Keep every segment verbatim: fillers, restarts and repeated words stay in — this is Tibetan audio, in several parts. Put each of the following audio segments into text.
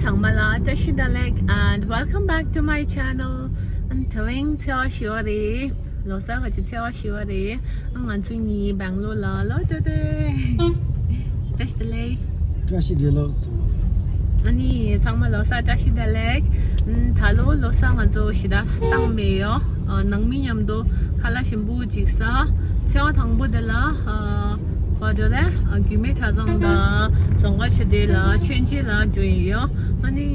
ཚང་མ་ལ་བཀྲ་ཤིས་བདེ་ལེགས། And welcome back to my channel. ཨ་ནི་དེ་རིང་ཚེས་པ་བཞི་པ་རེད། ལོ་གསར་གྱི་ཚེས་པ་བཞི་པ་རེད། ཨ་ང་ཚོ་གཉིས་སྦེང་ལོར་ལ་ལོག་འགྲོ་འདོད། བཀྲ་ཤིས་བདེ་ལེགས། བཀྲ་ཤིས་བདེ་ལེགས་ཚང་མ་ལ། ཨ་ནི་ཚང་མ་ལོ་གསར་བཀྲ་ཤིས་བདེ་ལེགས། ཨ་ད་ལོ་ལོ་གསར་ང་ཚོ་ཞེ་དྲག་བཏང་མེད་ཡོ། ཨ་ནང་མི་མཉམ་དུ་ཁ་ལག་ཞིམ་པོ་ཅིག་ཟ། ཚེས་པ་དང་པོ་དེ་ལ་ཨ་ག་འགྲོ་རེད། ཨ་རྒྱུད་སྨད་གྲྭ་ཚང་དང་རྫོང་དཀར་ཆོས་སྡེ་ལ་མཆོད་མཇལ་ལ་འགྲོ་ཡི་ཡོ། ཨ་ནི་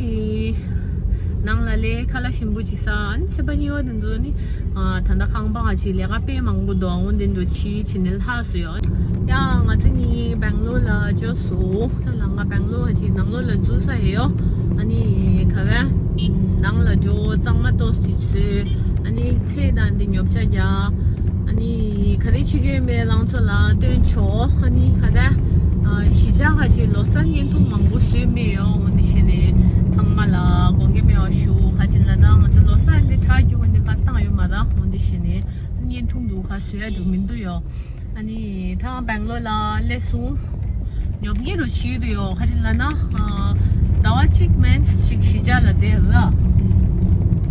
ནང་ལ་སླེབས་ཁ་ལག་ཞིམ་པོ་ཅིག་ཟ། ཨ་ནི་ཚེས་པ་གཉིས་པ་དེ་ཚོ་ནི་ཨ་ད་ལྟ་ཁང་པ་ང་ཅིག་ལས་ཀ་དཔེ་མང་པོ་འདུག་འོན་ཏེ་འདུག་ཕྱི་ཕྱི་ནས་ལྷག་སོང་ཡོ། ཡ་ང་ཚོ་གཉིས་སྦེང་ལོར་ལ་འབྱོར་སོང་། ད་ལ་ང་སྦེང་ལོར་ཅིག་ནང་ལོགས་ལ་འཛུལ་ས་ཡོད་ཡོ། ཨ་ནི་ག་རེ་ནང་ལ་འགྲོ་གཙང་མ་ཏོག་ཙམ་བཟོས། ཨ་ནི་ཚེ་དང་འདི་ཉོ་ཆ་རྒྱག་ཨ་ནི་ག་རེ་བྱེད་ཀྱི་ཡོད་མེད་རང་ཚོ་ལ་སྟོན་ཆོག་ཨ་ནི་ག་རེ་གཞིས་ཆགས་ཁ་ཅིག་ལོ་གསར་བརྙན་ཐུང་མང་པོ་བཟོས་མེད་ཡོ། འོན་ཏེ་བྱས་ནས་ཚང་མ་ལ་དགོངས་འགལ་མེད་པ་ཞུ། ག་ཅི་ལབ་ན་ང་ཚོ་ལོ་གསར་འདི་གྲ་རྒྱུག་འོན་ཏེ་ག་བཏང་ཡོད་མ་རེད། འོན་ཏེ་བྱས་ནས་བརྙན་ཐུང་འདུག་ག་བཟོ་ཡ་འདུག་མི་འདུག་ཡོ། ཨ་ནི་ད་སྦེང་ལོར་ལ་སླེབས་སོང་། ཉོབ་ཉེ་རུ་བྱེད་དུ་ཡོད། ག་ཅི་ལབ་ན་ཨ་ཟླ་བ་གཅིག་མན་ཞིག་གཞིས་ཆགས་ལ་བསྡད་ལ། ཨ་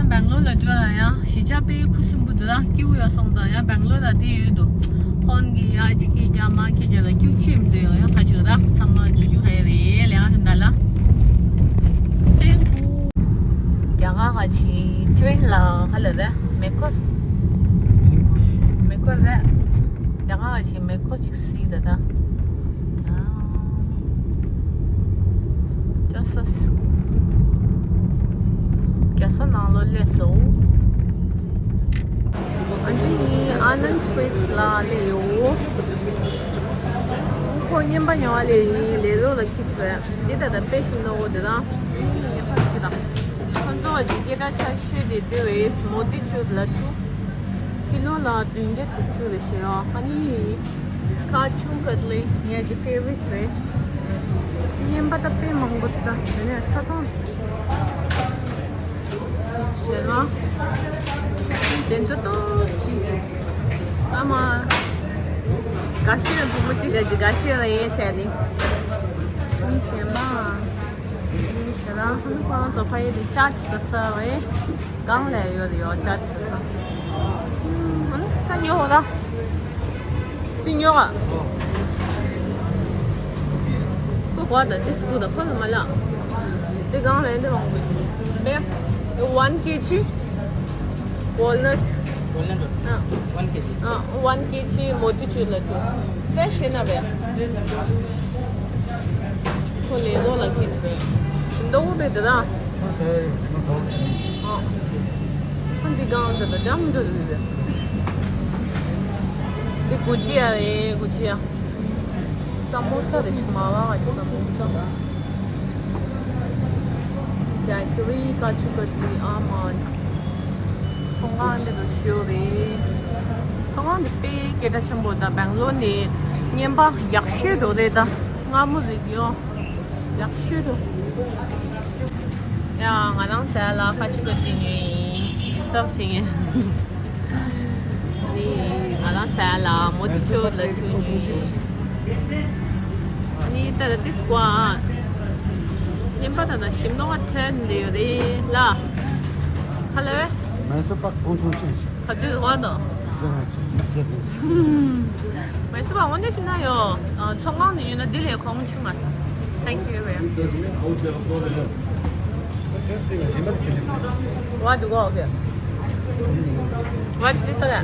སྦེང་ལོར་ལ་འགྲོ་ལ་ཡང་གཞིས་ཆགས་དཔེ་ཁུ་སིམ་པོ་འདུག་ད་སྐྱིད་པོ་ཡོད་སོང་ཙང་ཡང་སྦེང་ལོར་ལ་བསྡད་ཡོད་དུ། ཧོན་གྱི་ཡ་ཅིག་གི་རྒྱ་མ་ཁྱེད་རྒྱ་ལ་སྐྱིད་ཆེ་མི་འདུག་ཡོད། ཡང་ཁ་ཆུ་ར་ཚང་མ་འགྲོ་རྒྱུ་ཧ་ཡ་རེད་ལས་ཀ་དེ་འདྲ་ལ། རྒྱ་གར་ཁ་ཆེ་ཀྲེན་ལ་ག་ལ་རེད། མེ་འཁོར། མེ་འཁོར་རེད། རྒྱ་གར་ཁ་ཆེ་མེ་འཁོར་ཅིག་སྲིད་ད་ད། ཅོ་སོ་སོ། རྒྱ་ས་ནང་ལོགས་སླེབས་སོང་། ཨ་ནི་ཨ་ནན་སུ་ཝིཊ་ལ་སླེབས་ཡོད། ཁོ་རྔན་པ་ཉོ་བ་ལས་ཡིན་ལས་རོགས་ལ་ཁྱི་བྱོས། འདི་ལྟར་དཔེ་ཞིམ་ནོ་འོ་དེ་དང་། ཨ་ནི་ཕ་གི་དང་། ཁོ་ཚོ་གི་སྐད་གྲགས་ཆེ་ཤོས་དེ་དེ་བས་མོ་ཏི་ཅུར་ལ་ཅུ། ཀི་ལོ་ལ་བདུན་བརྒྱ་དྲུག་ཅུ་རེད་ཤག་ཨ་ནི་ཁ་ཆུང་ག་ལེ་ངའི་ཕེ་ཝ་རིཊ་རེད། རྔན་པ་ད་དཔེ་མང་པོ་འདུག་ད་དེ་ནས་ཆ་ཚང་། བྱས་ན་དེ་ཚོ་ཏོག་ཅིག་ཨ་མ། ག་ཤེད་བུ་མོ་གཅིག་ག་ཅིག་ག་ཤེད་ལ་ཡན་ཆད་ནི། ཨང་གཞན་པ། ནི་ཞེ་རང་ཧ་ནི་ཁོ་རང་ཚོ་ཕ་ཡུལ་དུ་ཅ་ཅི་ས་ས་བས། གང་ལས་ཡོད་ཡོད་ཅ་ཅི་ས་ས། ཧ་ནི་ས་ཉོ་ཧོ་ད། དེ་ཉོ་ག་ཁོ་གོ་ད་དེ་སྐུ་ད་ཁོ་ལ་མ་ལ། དེ་གང་ལས་འདི་མང་པོ་ཡོད། མེ། One K G walnut. Walnut. ཨ། One K G. ཨ། One K G མོ་ཏི་ཅུར་ལ་ཏུ། ས་ཤེ་ན་བས། ཁོ་ལས་ལོ་ལ་ཁེ་ཆུ། ཞིམ་ཏོག་པོ་བས་ད་ད། ཨ། ཁོ་འདི་གང་ད་ད་འཇམ་འདུག་རེད། འདི་གུ་ཅི་ཡ་རེད་གུ་ཅི་ཡ། ས་མོ་ས་རེད་ཤི་མ་བ་ང་ཅི་ས་མོ་ས། ཇེ་ཀི་རི་ཀ་ཅུ་ཀ་ཅུ་རི་ཨ་མ། ཚོང་ཁང་འདི་རུ་ཞུ་རེད། ཚོང་ཁང་འདི་དཔེ་སྐད་གྲགས་ཆེན་པོ་ད་སྦེང་ལོར་ནས་རྔན་པ་ཡག་ཤོས་འགྲོ་རེད་ད། སྔ་མོ་རིག་ཡོང་། ཡག་ཤོས་འགྲོ། ཡ་ང་རང་ཟ་ལ་ཁ་ཆུ་ག་ཅི་ཉོས་ཡིན་སོབ་ཅིག་ཡིན། ནི་ང་རང་ཟ་ལ་མོ་ཏི་ཅུར་ལ་ཅུ་ཉོས་ཡིན། ནི་ད་ད་ཏིས་ཀོ་ཨ། ཉིན་པ་ད་ད་ཞིམ་ནོ་བ་ཁྲེན་འདི་ཡོད་རེད་ལ། ཁ་ལེ། མེ་སོ་པག་གོང་ཆུང་ཆེ། ག་ཚོད་བ་དང་། མེ་སོ་པག་འོ་འདི་ཞིག་ན་ཡོད། ཚོང་ཁང་ནས་ཡོད་ན་འདི་ལས་གོང་ཆུང་མ། Thank you very much. What do you want? What is that?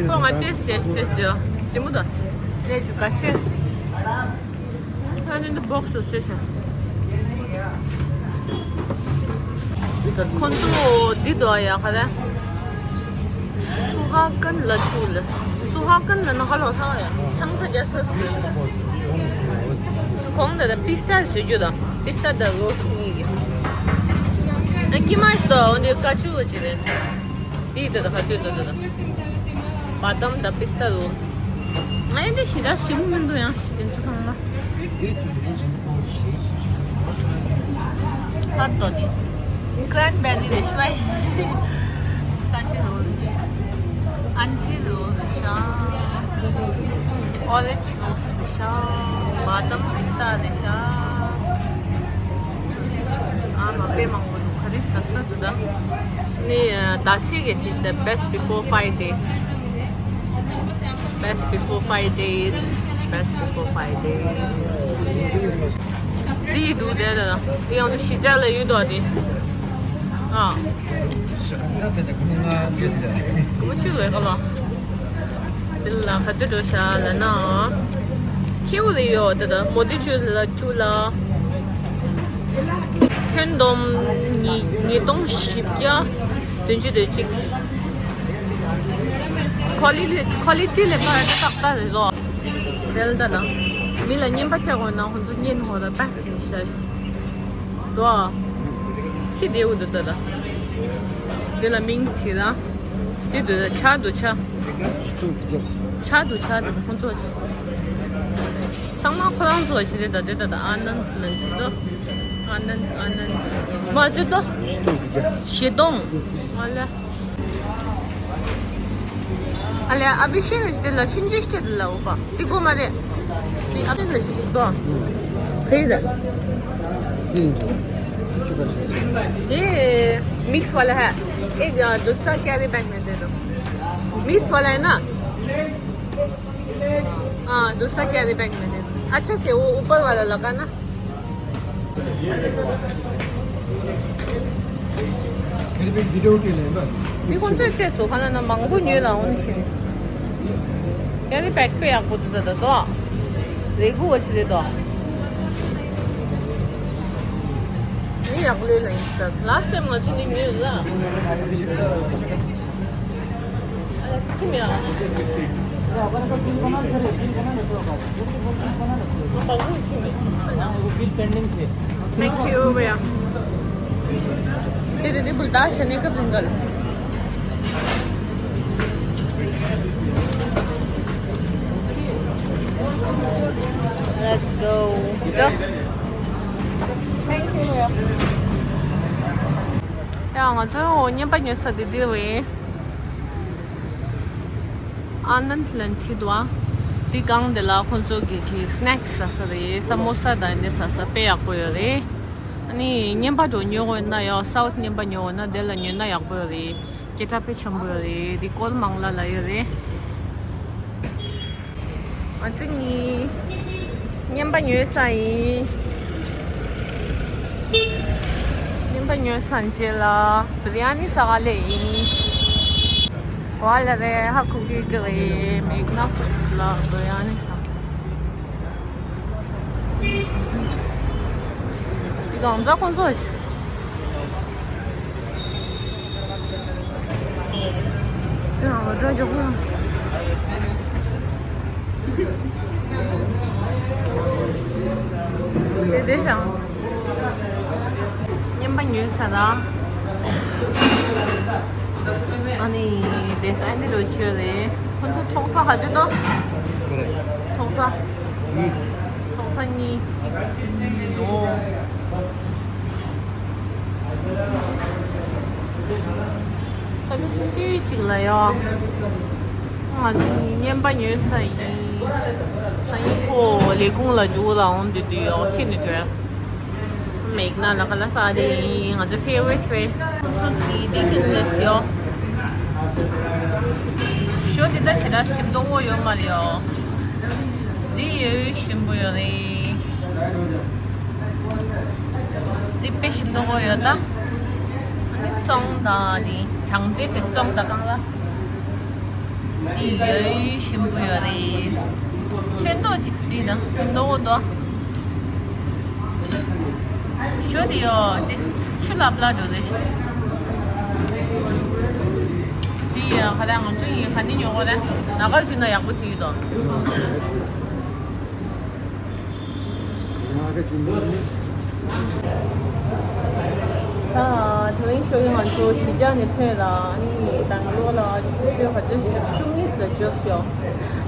ཁོ་ང་ཏེས་ཤེས་ཏེས་ཡོད། ཞིམ་པོ་དང་། ལས་ཞུ་ག་ཤེས། ཨ་ནི་འདི་བོག་སུ་སུ་ཤ། ཁོང་ཚོ་འདི་དོ་ཡ་ག་རེ། སུ་ཧ་ཀན་ལ་ཆུ་ལ། སུ་ཧ་ཀན་ལ་ན་ཧ་ལོ་ཧ་ཡ། ཆང་ས་རྒྱ་ས་སུ། གོང་ད་ད་པིས་ཏ་ཞུ་རྒྱུ་དང་པིས་ཏ་ད་ལོ་གཉིས་ཀྱི། ཨ་ཀི་མ་ཞུ་དོ་འོ་འདི་ཀ་ཆུ་ག་ཅི་རེད། འདི་ད་ད་ཧ་ཅུ་ད་ད་ད། བ་དམ་ད་པིས་ཏ་ལོ། ང་ཡང་འདི་ཞེ་དྲག་ཞིམ་མི་འདུག་ཡང་ཞིག་དེ་ཚོ་ཚང་མ། ཁ་ཏོ་ནི། ཀྲན་བེ་རི་རེ་ཤ་བའི། ཀ་ཆི་རོ་རེ་ཤ། ཨན་ཆི་རོ་རེ་ཤ། ཨོ་རེན་ཇི་རོ་རེ་ཤ། བ་དམ་པིས་ཏ་རེ་ཤ། མང་པོ་འདུག་ག་རེ་ཟ་ས་འདུག་ད། ནི་ཟླ་ཚེས་ཀྱི་དེ་the best before five days. Best before five days. Best before five days. འདི་འདུག་དེ་ད་ད། འདི་ཡང་གཞིས་ཆགས་ལ་ཡོད་དོ་དེ། ཨ། ཁྱེའུ་ལས་ཀ་ལ། འདི་ལ་ག་ཚོད་འགྲོ་ཤག་ལབ་ན། ཁྱེའུ་ལས་ཡོད་དེ་ད་མོ་དེ་ཆུ་ལ་ཆུ་ལ། ཁྱོན་བསྡོམས་ཉིས་ཉིས་སྟོང་བཞི་བརྒྱ་བདུན་ཅུ་དོན་གཅིག Quality quality ལས་པར་ཏག་ཏག་རེད་ལོ། དེ་ལ་ད་ད། མི་ལ་རྔན་པ་སྤྲད་དགོས་ན་ཁོང་ཚོ་རྔན་ཧོ་ད་པེག་བྱས་ནས་བཞག་ཤག་དོ། ཁྱི་དེ་འུ་དུ་ད་ད། དེ་ལ་མིང་བྱེད་ད། དེ་དུ་ད་ཆ་དུ་ཆ། ཆ་དུ་ཆ་དུ་ཁོང་ཚོ། ཚང་མ་ཁོ་རང་ཚོ་ཞིག་རེད་ད། དེ་ད་ད་ཨ་ནན་ལན་ཅི་དོ། ཨ་ནན་ཨ་ནན། མ་ཅི་དོ། ཞེ་སྡོང་། ཨ་ལེ། ཨ་ལེ་ཨ་བི་ཤེ་ཀ་ཞིག་དེ་ལ་ཆུན་ཆུན་ཞིག་དེ་ལ་འོ་པ། དེ་གོ་མ་རེད། དེ་ཨ་བི་ལ་ཞིག་དོ། ཕེ་ད། ये मिक्स वाला है। एक dosa carry bag में दे दो। मिक्स वाला है ना? हाँ, डोसा कैरी बैग में दे दो। अच्छा से वो ऊपर वाला लगा ना। ཁྱེད་པའི་བི་ཌིའོ་བྲིས་ལེན་པ། འདི་ཁོང་ཚོས་བཙལ་སོ་ཁ་ན་ན་མང་པོ་ཉོས་ལ་འོང་ཞིང་། ཡ་ནི་བེག་པེ་ཡག་པོ་འདུག་ད་ད་དོ། རེ་གུ་བ་ཆི་རེད་དོ། ཡ་ཡག་ལོས་ལ་ཡིན་ས། ལཱ་སི་ཊེམ་ང་ཚོ་ནི་ཉོས་ལ། Thank you भैया। तेरे दे बुलता शनि का भंगल। Let's go. Thank you भैया। ཡང་ང་ཚོ་རྔན་པ་ཉོ་ས་དེ་འདི་རེད། ཨ་ནན་ལན་ཁྲིད་དོ། དེ་སྒང་དེ་ལ་ཁོང་ཚོ་གི་ཅིག་སི་ནེག་སི་ཟ་ས་རེད། ས་མོ་ས་དང་ནི་ཟ་ས་དཔེ་ཡག་པོ་ཡོད་རེད། ཨ་ནི་རྔན་པ་འགྲོ་ཉོ་དགོས་ན་ཡང་སའུ་ཐི་རྔན་པ་ཉོ་དགོས་ན་དེ་ལ་ཉོས་ན་ཡག་པོ་ཡོད་རེད། སྐད་གྲགས་དཔེ་ཆེན་པོ་ཡོད་རེད། དེ་ཀོལ་མང་ལ་ལ་ཡོད་རེད། ང་ཚོ་གཉིས་རྔན་པ་ཉོས་ས་ཡིན། རྔན་པ་ཉོས་ཚར་རྗེས་ལ་བི་རི་ཡ་ནི་ཟ་ག་སླེབས་ཡིན། ག་ལ་རེད་ཧ་གོ་གི་གི་རེད། མེག་ན་ཕུ་ལ་བི་རི་ཡ་ནི་ཟ། འདི་གང་ཟ་ཁོང་ཚོ་ཞིག་རྔན་པ་ཉོས་ས་ལ། ཨ་ནི་དེ་ས་ནི་རོ་ཆོས་རེད། ཁོང་ཚོ་ཐོག་ཚ་ག་ཚོད་དོ། ཐོག་ཚ། ཐོག་ཚ་གཉིས་གཅིག་གཉིས་ཡོད། ས་ཆ་ཆུང་ཆུང་ཅིག་ལ་ཡོད། ང་ཚོ་རྔན་པ་ཉོས་ས་ཡིན། སང་ཉིན་ཁོ་ལས་ཁུངས་ལ་རྒྱུག་ལ་འོང་དུས་དུས་ཡོད་ཁྱེད་ནི་དྲན། མེག་ན་ལ་ཁ་ལ་ས་དེ་ཡིན། ང་ཚོ་ཕེ་ཝེ་ཊི་རེད། ཁོང་ཚོ་གི་དེ་གི་ལས་ཡོད། ཞོ་དེ་ད་ཞེ་དྲག་ཞིམ་མདོག་པོ་ཡོད་མ་རེད་ཡོད། འདི་ཡོད་ཞིམ་པོ་ཡོད་རེད། འདི་དཔེ་ཞིམ་མདོག་པོ་ཡོད་ད། ཨ་ནི་བཙོང་དང་འདི་གྲང་རྩལ་དེ་བཙོང་དང་གང་ལ། འདི་ཡོད་ཞིམ་པོ་ཡོད་རེད། ཚོན་མདོག་ཅིག་གཟིགས་དང་ཞིམ་མདོག་པོ་འདུག་ཞོ་དེ་ཡོད་དེ་ཆུ་ལབ་ལ་འགྲོ་རེད། དེ་ཡང་ཁ་ད་ང་ཚོ་ཡིན་ག་ནས་ཉོ་གོ་ར། ན་ག་བྱུང་ན་ཡག་པོ་བྲིས་འདུག་ད་དེ་རིང་ཞོ་ཡིན་ང་ཚོ་གཞིས་ཆགས་ནས་ཐོན་ལ་ཨ་ནི་བེང་ལོར་ལ་ཆུ་ཚོད་ག་ཚོད་ཞུ་ཉིས་ལ་འབྱོར་སོང་།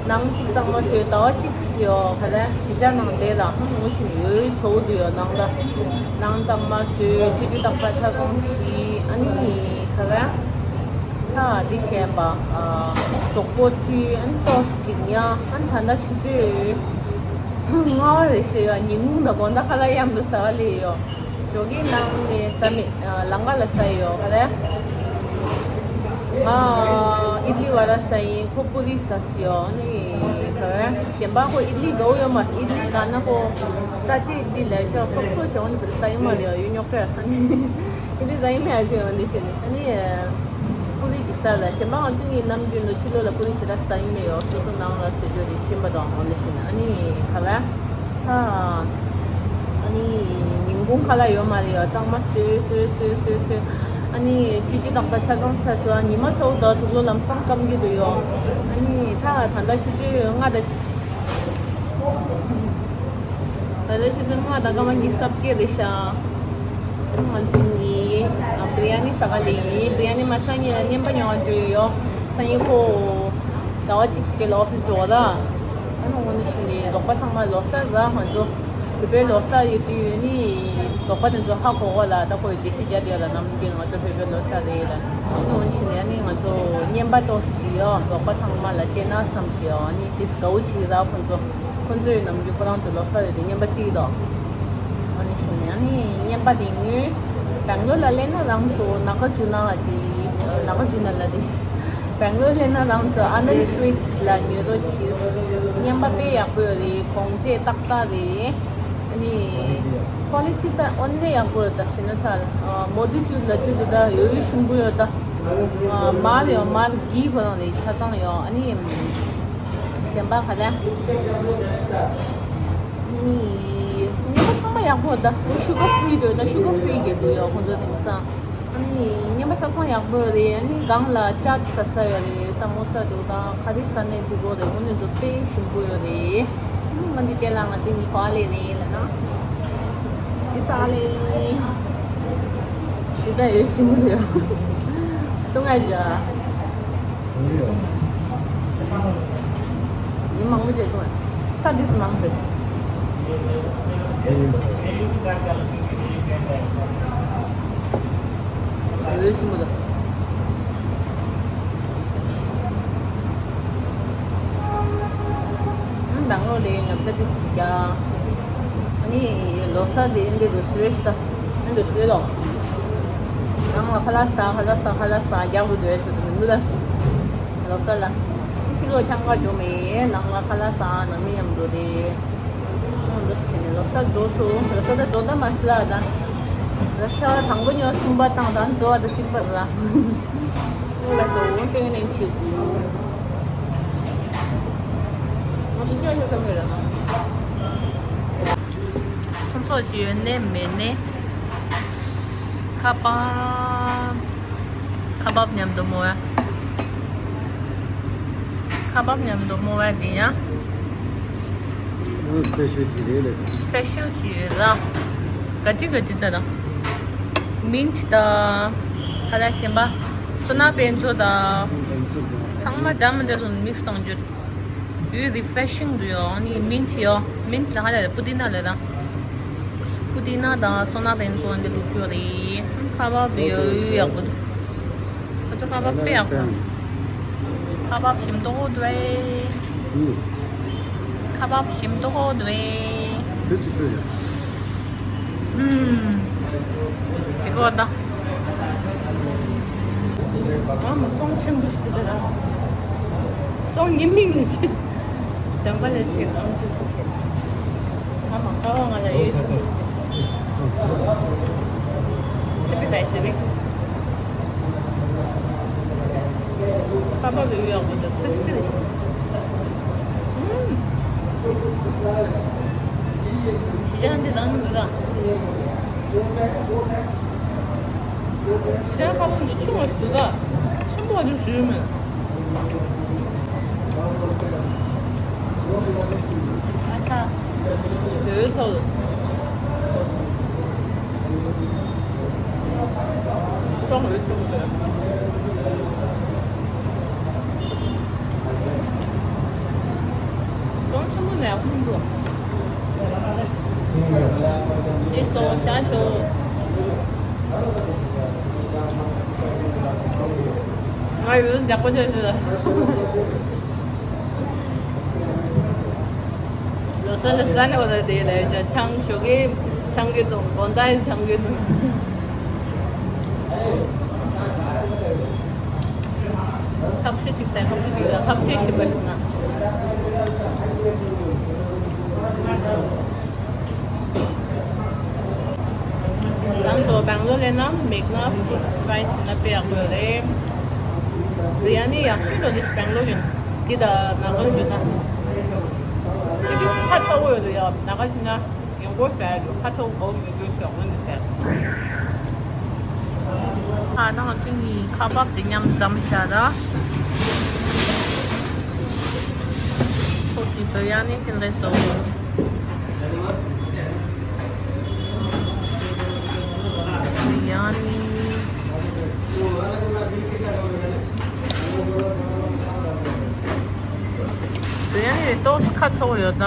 ནང་གཅིག་གཙང་མ་བཟོས་ཟླ་བ་གཅིག་ཡོད་ག་རེ་གཞིས་ཆགས་ནང་བསྡད་ལ་ཧ་ངོ་ཤེས་ནས་ཡོད་ཚོ་འདུག་ཡོད་ནང་ལ། ནང་གཙང་མ་བཟོས་སྤྱི་འཐུས་རྟག་པར་ཆ་ཚང་བྱས་ཨ་ནི་ག་རེ་ད་འདི་བྱས་པ། གཟུགས་པོ་བཀྲུས་ཨ་ནི་ཏོག་ཙམ་ཉལ་ཨ་ནི་ད་ལྟ་ཆུ་ཚོད་ལྔ་པ་རེད་ཤག་ཡ་ཉིན་གུང་དང་དགོང་དག་ཁ་ལག་མཉམ་དུ་ཟ་ག་སླེབས་ཡོད། ཞོགས་ཀའི་ནང་ནས་ཟ་མེད། ཨ། ལམ་ཁ་ལ་ཟ་ཡོད་ག་རེ། ང་ཨིད་ལི་ཝ་ར་ཟ་ཡིན། ཁོ་པུ་རི་ཟ་སུ་ཡོད། ཨ་ནི་ག་རེ། གཞན་པ་ཁོ་ཨིད་ལི་དགའ་བོ་ཡོད་མ། ཨིད་ལི་དགའ་ན་ཁོ་ད་ཅི་ཨིད་ལི་ལས་ཆོག་སོག་སོག་ཞོགས་ནི་པུ་རི་ཟ་ཡིན་མ་རེད། ཡོད་རྙོག་དྲ། ཨ་ནི་ཨིད་ལི་ཟ་ཡིན་མེད། ཨ་ཁོ་ཡོད་འདི་བྱས་ནས། ཨ་ནི་པུ་རི་ཅིག་ཟ་ལ། གཞན་པ་ང་ཚོ་གཉིས་ནམ་རྒྱུན་དུ་ཕྱི་ལོགས་ལ་པུ་རི་ཞེ་དྲག་ཟ་ཡིན་མེད། ཡོད་སོ་སོ་ནང་ལ་བཟོ་རྒྱུ་རེད། ཤིམ་པ་དང་འོ་འདི་བྱས་ནས། ཨ་ནི་ག་རེ། ཨ། ཨ་ནི་ཉིན་གུང་ཁ་ལག་ཡོད་མ་རེད་ཡ། གཙང་མ་བཟོས་བཟོས་བཟོས་བཟོས་བཟོས། ཨ་ནི་ཆུ་ཆུ་དང་ད་ཆ་ཚང་ཚར་སོང་། ཉི་མ་ཚ་བོ་དང་དུག་ལོག་ལམ་སང་སྐམ་གྱི་འདུག་ཡོ། ཨ་ནི་ད་ད་ལྟ་ཆུ་ཆུ་ལྔ་དང་ད་ལྟ་ཆུ་ཚོད་ལྔ་དང་སྐར་མ་ཉི་ཤུ་རྩ་བརྒྱད་རེད་ཤག་ང་ཚོ་གཉིས་ཨ་བི་རི་ཡ་ནི་ཟ་ག་ལ་ཡིན། བི་རི་ཡ་ནི་མ་ཟ་ཉིན་ལ་རྔན་པ་ཉོ་བ་འགྲོ་ཡོད་ཡོ། སང་ཉིན་ཁོ་ཟླ་བ་གཅིག་རྗེས་ལ་ཨོ་ཕིས་འགྲོ་བ་ལ། ཨ་ནི་འོ་ན་ཕྱིན་ནས་རོགས་པ་ཚང་མ་ལོ་གསར་ར། ང་ཚོ་བོད་པའི་ལོ་གསར་ཡོད་དུས་ནི་རོགས་པ་དེ་ཚོ་ཧ་གོ་གོ་ལ། ད་ཁོ་ཡི་འགྲེལ་བཤད་རྒྱག་བསྡད་ཡོད་ལ། ནམ་རྒྱུན་ང་ཚོ་བོད་པའི་ལོ་གསར་རེད་ལ། ཨ་ནི་འོ་ན་ཕྱིན་ནས་ཨ་ནི་ང་ཚོ་རྔན་པ་ཏོག་ཙམ་ཅིག་ཡོ། རོགས་པ་ཚང་མ་ལ་སྤྲད་ན་བསམ་ཞིག་ཡོ། ཨ་ནི་དེ་དགའ་བོ་ཅིག་ར། ཁོ་ཚོ་ཁོ་ཚོའི་ནམ་རྒྱུན་ཁོ་རང་ཚོ་ལོ་གསར་ཡོད་དེ་རྔན་པ་སྤྲད་དོ། ཨ་ནི་ཕྱིན་ནས་ཨ་ནི་རྔན་པ་དེ་ཉོས། སྦེང་ལོར་ལ་སླེབས་ན་རང་ཚོ་ནཱ་ག་ཇུ་ན་ལ་ཅིག་ནཱ་ག་ཇུ་ན་ལ་དེ། སྦེང་ལོར་སླེབས་ན་རང་ཚོ་ཨ་ནན་སུ་ཝིཊ་ལ་ཉོ་རོགས་གྱིས། རྔན་པ་དཔེ་ཡག་པོ་ཡོད་རེད། གོང་ཚད་ཏག་ཏག་རེད། ཨ་ནི་ཀོ་ལི་ཊི་ད་དངོས་གནས་ཡག་པོ་ཡོད། ད་ཤི་ན་ཚ་ལ་མོ་ཏི་ཅུ་ལ་དུས་དེ་ད་ཡོད་ཡོད་ཞིམ་པོ་ཡོད། ད་མར་ཡོད། མར་གྱི་ཁོ་རང་རེད། ཆ་ཚང་ཡོད། ཨ་ནི་གཞན་པ་ག་རེ། ཨ་ནི་རྔན་པ་ཚང་མ་ཡག་པོ། ད་ཤུ་གར་ཕི་རི་འགྲོ་ན་ཤུ་གར་ཕི་རི་གི་འདུག་ཡོད་ཁོང་ཚོ་དེང་སང་། ཨ་ནི་རྔན་པ་ཆ་ཚང་ཡག་པོ་རེད། ཨ་ནི་སྒང་ལ་ཅཱཊ་ཟ་ས་ཡོད་རེད། ས་མོ་ས་འདུག་དང་ག་རེ་ཟ་ནས་འགྲིག་གོ་རེད། འོ་ནི་ཚོ་དཔེ་ཞིམ་པོ་ཡོད་རེད། ཨ་ནི་ང་འདི་ཅན་ལ་ང་ཚོ་གཉིས་ག་པར་སླེབས་རེད་ལབ་ན། འདི་ས་ལེ། འདི་ད་ཡོད་ཞིམ་པོ་ཡོད། ཏུ་ང་ཅ། ཡིན་མང་པོ་བྱེད་དགོས། ས་འདི་སུ་མང་པོ་རེད། དེ་ཡིན་པ། འོས་ཤིང་མོ་དང་། ཨང་། དང་ལོ་ལས་ངམ་ཚ་དེ་སུ་ཀྱང་། ཨ་ནི་ལོ་གསར་དེ་འདི་རུ་ཞུ་རེ་ཤི་ད། ཨ་འདི་ཞུ་རེ་ལོ། ནང་ལ་ཁ་ལག་ཟ། ཁ་ལག་ཟ། ཁ་ལག་ཟ། རྒྱག་རུ་འགྲོ་ཡ་ཞུ་དུ་མི་འདུག་ད། ལོ་གསར་ལ། ཕྱི་ལོགས་འཁྱམ་ག་འགྲོ་མེད། ནང་ལ་ཁ་ལག་ཟ། ནང་མི་མཉམ་འགྲོ་རེད། ཨང་། འདུག་སེ་བྱས་ནས་ལོ་གསར་རྫོགས་སོང་། ལོ་གསར་ད་རྫོགས་ད་མ་སི་ལ་ད། ལོ་གསར་དང་པོ་ཉོ་གསུམ་པ་དང་ད་རྫོགས་ད་སིག་པ་ར། ལ་སོ་འོང་སྟེང་ནས་ཆེ་གུ། ང་ཚོ་ཅག་ཡོད་ས་མེད་ར། ཁོང་ཚོ་ཞིག་ཡོད་ནས་མེད་ནས། ཁ་པར། ཁ་བབ་མཉམ་དུ་མོ་ཡ། ཁ་བབ་མཉམ་དུ་མོ་ཡ་དེ་ཡ། ཨོ། སི་པེ་ཤལ་ཅིག་རེད་ལ། སི་པེ་ཤལ་ཅིག་རེད་ལ། ག་ཅི་ག་ཅི་ད་ད། མིན་ཊི་ད། ཁ་ལག་གཞན་པ། སོ་ན་དཔལ་མཚོ་ད། ཚང་མ་འདྲ་མི་འདྲ་དུ་མིག་སི་བཏང་རྒྱུ། ཡུ་རི་ཕེ་ཤིང་འདུག་ཡོ། ཨ་ནི་མིན་ཊི་ཡོ། མིན་ཊི་ལ་ཧ་ལས་པུ་ཏི་ན་ལས་དང་། པུ་ཏི་ན་དང་སོ་ན་དཔལ་མཚོ་འདི་བླུགས་ཡོད་རེད། ཁ་བབ་ཡོད་ཡོད་ཡག་པོ་འདུག་ཁ་བབ་དཔེ་ཡག་པོ། ཁ་བབ་ཞིམ་ཏོག་འདུག་ཨེ། ཁ་བབ་ཞིམ་ཏོག་འདུག་ཨེ། དེ་ཅི་ཚོད་ཡོད། ཨུམ། དེ་གོ་ད། ཨ་མ་ཙོང་ཆེན་པོ་ཞིག་འདུག་ད། ཙོང་ཉི་མིག་ནི་ཆེ། ཇམ་པ་ལ་ཆེ་ཨང་ཆེ་ཆེ། ཨ་མ་ཀ་བ་ང་ལ་ཡོད་ཆེན་པོ་ཞིག་ཆེ། སི་པི་སའི་སི་རིག་ཀ་བ་ལ་ཡོད་ཡག་པོ་འདུག་ཁྲིས་པི་རེད་ཤག་ཨུམ། ཞི་ཅང་འདི་དང་འདི་དང་། ཞི་ཅང་ཁ་པར་འདི་ཆུང་བ་ཞིག་འདུག་ག་ཆེན་པོ་བ་འདི་བཟོས་མེད། ཨ་ཆ། འོད་ཐོག་ཅོང་འོད་ཤོར་གི་འདུག་ཅོང་ཆེན་པོ་ནས་ཁུང་འགྲོ། དེ་སོ་ཤ་ཤོ། ང་ཡོད་འདེགས་པོ་བྱས་ཤོ། ལོ་སར་ལ་ས་ནས་བ་ལ་དེ་ལས་ཆང་ཞོགས་ཀས། སྦྱང་གི་འདུག་དགོང་དག་སྦྱང་གི་འདུག་ཁ་ཤས་ཅིག་ཟ། ཁ་ཤས་ཅིག་ཟ། ཁ་ཤས་ཞིམ་པ་ཞིག་ན། ང་ཚོ་སྦེང་ལོར་སླེབས་ན་མེག་ན་ཕུཌ་ཊི་རའེ་བྱས་ན་དཔེ་ཡག་པོ་ཡོད་རེད། བི་རི་ཡ་ནི་ཡག་ཤོས་འགྲོ་འདི་སྦེང་ལོར་ཡིན། འདི་དང་ནཱ་ག་ལ་བྱས་ན། ཁ་ཚ་པོ་ཡོད་རེད་ཡ། ནཱ་ག་བྱས་ན། ཡང་སྒོ་ཟེར་དུས་ཁ་ཚ་པོ་མི་དགོས་ཤོག་འོན་ཏེ་ཟེར། ཨ་ད་ང་ཚོ་གཉིས་ཁ་བབ་དེ་མཉམ་འཛོམས་བྱ་ར། ཁོ་གི་བི་རི་ཡ་ནི་དེ་འདྲ་བཟོ། བི་རི་ཡ་ནི། བི་རི་ཡ་ནི་ཏོག་ཙམ་ཁ་ཚ་པོ་ཡོད་ད།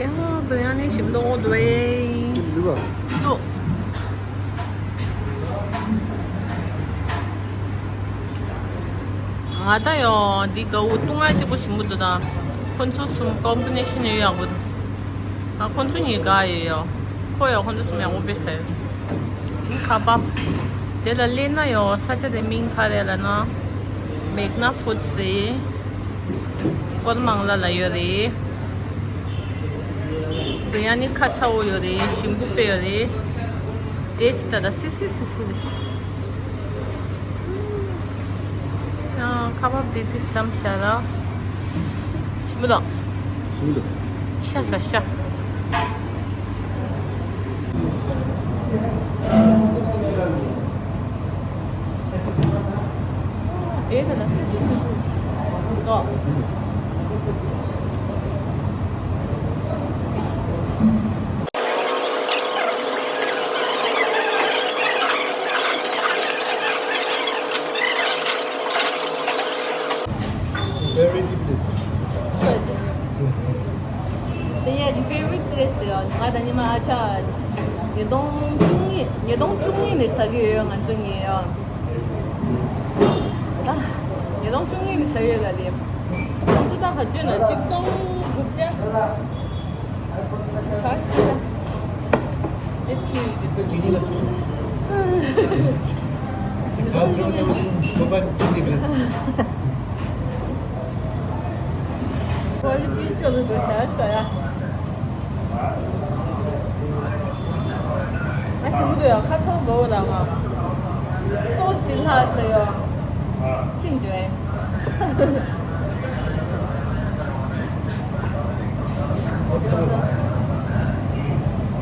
ཡ་བི་རི་ཡ་ནི་ཞིམ་མདོག་འདུག་ཨེ། ཞིམ་འདུག་ག་འདུག་ང་ད་ཡོང་འདི་དགའ་བོ་བཏུང་ང་གཅིག་པོ་ཞིམ་པོ་འདུག་དང་། ཁོ་ཚོ་གསུམ་ཀོམ་བི་ནེ་ཤན་ཡོད་ཡག་པོ་འདུག་ཨ་ཁོ་ཚོ་གཉིས་དགའ་ཡོད་ཡོ། ཁོ་ཡོ་ཁོ་ཚོ་གསུམ་ཡག་པོ་དཔེ་ཟ་ཡོད། ཁ་བབ། དེ་ལ་སླེབས་ན་ཡོ་ས་ཆ་དེ་མིང་ག་རེ་ལབ་ན། མེག་ན་ཕུཌ་ཊི་རེད། ཀོ་ལ་མང་ལ་ལ་ཡོད་རེད། བི་རི་ཡ་ནི་ཁ་ཚ་པོ་ཡོད་རེད། ཞིམ་པོ་དཔེ་ཡོད་རེད། དེ་ཅི་ད་ད་སི་སི་སི་སི་རེད། ཡང་ཁ་བབ་དེ་དུས་ཙམ་ཤ་ར། ཞིམ་པོ་དང་། ཞིམ་པོ་འདུག་ཤ་ཟ་ཤ། དེ་ད་ན་སི་སི་སི་སི། ཨོ། Favorite place. དེ་ཡ་ཅི་favorite place ཡོད། ང་ད་ཉི་མ་ཨ་ཅག་ཉིས་སྟོང་བཅུ་གཉིས། ཉིས་སྟོང་བཅུ་གཉིས་ནས་ཟ་གི་ཡོད། ང་ཚོ་གཉིས་ཡོད། ད་ཉིས་སྟོང་བཅུ་གཉིས་ནས་ཟ་ཡོད་ལ་དེ། ང་ཚོ་ད་ག་ཚོད་ན་ཆིག་སྟོང་དགུ་བརྒྱ། ད་ཅི་ལ་ཐུག་ད་ཚོད་ན་ཁོ་པ་ཅི་གི་རེད། ཁོ་ལི་ཏི་ཅོ་ལི་དུ་ཤ་ཤ་ཡ། ང་ཞིག་མི་འདུག་ཡ། ཁ་ཚོང་འགྲོ་བ་ལ་ང་ཏོག་ཅིག་ལྷག་ས་ཡོད། ཅིན་ཅོའེ།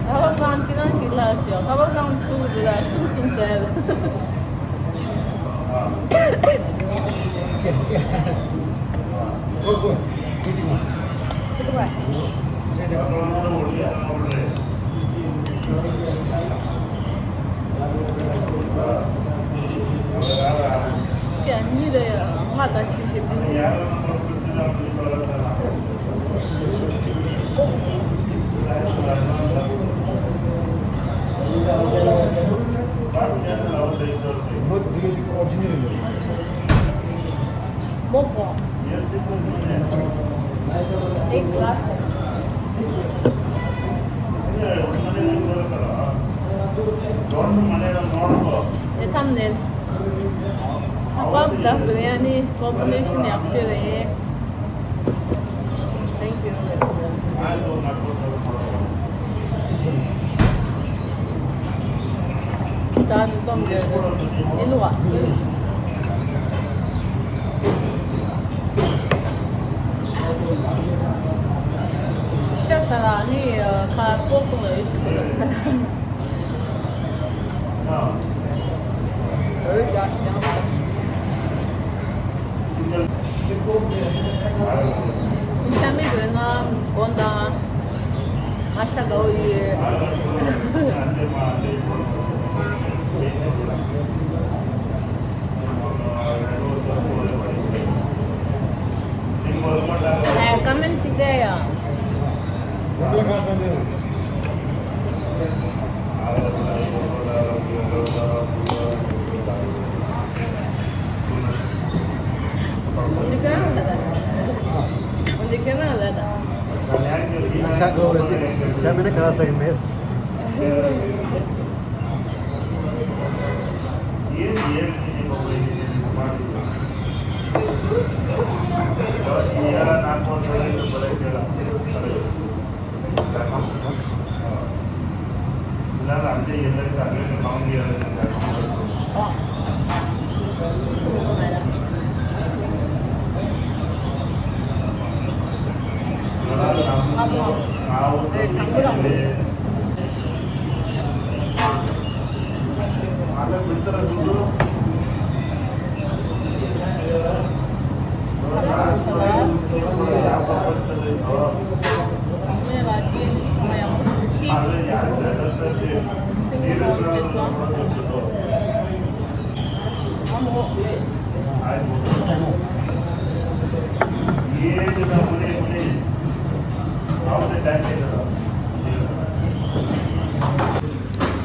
ཁ་བ་གང་ཅི་གང་ཅིག་ལྷག་ས་ཡོད། ཁ་བ་གང་བཙུགས་འདུག་ལ་གསུམ་གསུམ་ཟེར། Momo. Ek glass. The thumbnail. Kebab དང་biryani combination ཡག་ཤོས་རེད། Thank you. ད་ནི་སྟོན་དགོས་ཀྱི་འདུག་ཨེ་ལུ་བ། ཤ་ཟ་ལ་ནི་ཁ་ལྐོག་གཏོང་ལ་ཡོད་ཤིག་ཤ་མེད་པའི་ང་མགོ་འདང་། ང་ཤ་དགའ་བོ་ཡོད། ཨ། ཀ་མེན་ཊི་ཅིག་སྤྲད་ཡ། Gracias, mes.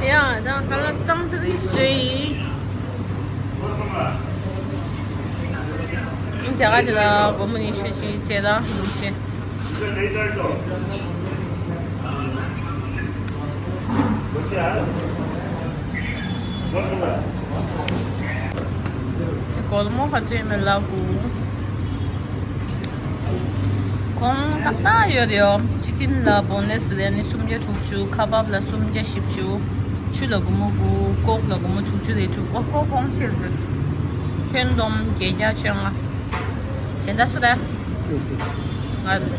ཡ། ད་ཧ་ལམ་གཙང་ཏི་རི་བཟོས་ཡིན། རྒྱ་གར་དེ་ལ་སྒོར་མོ་ཉི་ཤུ་ཅིག་སྤྲད་དང་ལུག་ཅིག་སྒོར་མོ་ག་ཚོད་ཡིན་མིན་ལབ་དགོས། གོང་ཏག་ཏག་ཡོད་རེད། ཡོ། ཅི་ཀིན་ལ་བོན་ལེས་བི་རི་ཡ་ནི་སུམ་བརྒྱ་དྲུག་ཅུ། ཁ་བབ་ལ་སུམ་བརྒྱ་བཞི་བཅུ། ཆུ་ལ་སྒོར་མོ་དགུ། ཀོག་ལ་སྒོར་མོ་དྲུག་ཅུ་རེ་དྲུག་ཨོ་ཀོ་གོང་ཤེལ་ཏུ། ཁྱོན་བསྡོམས་བརྒྱད་བརྒྱ་བཅོ་ལྔ། གཞན་དག་སུ་རེད། ང་རེད།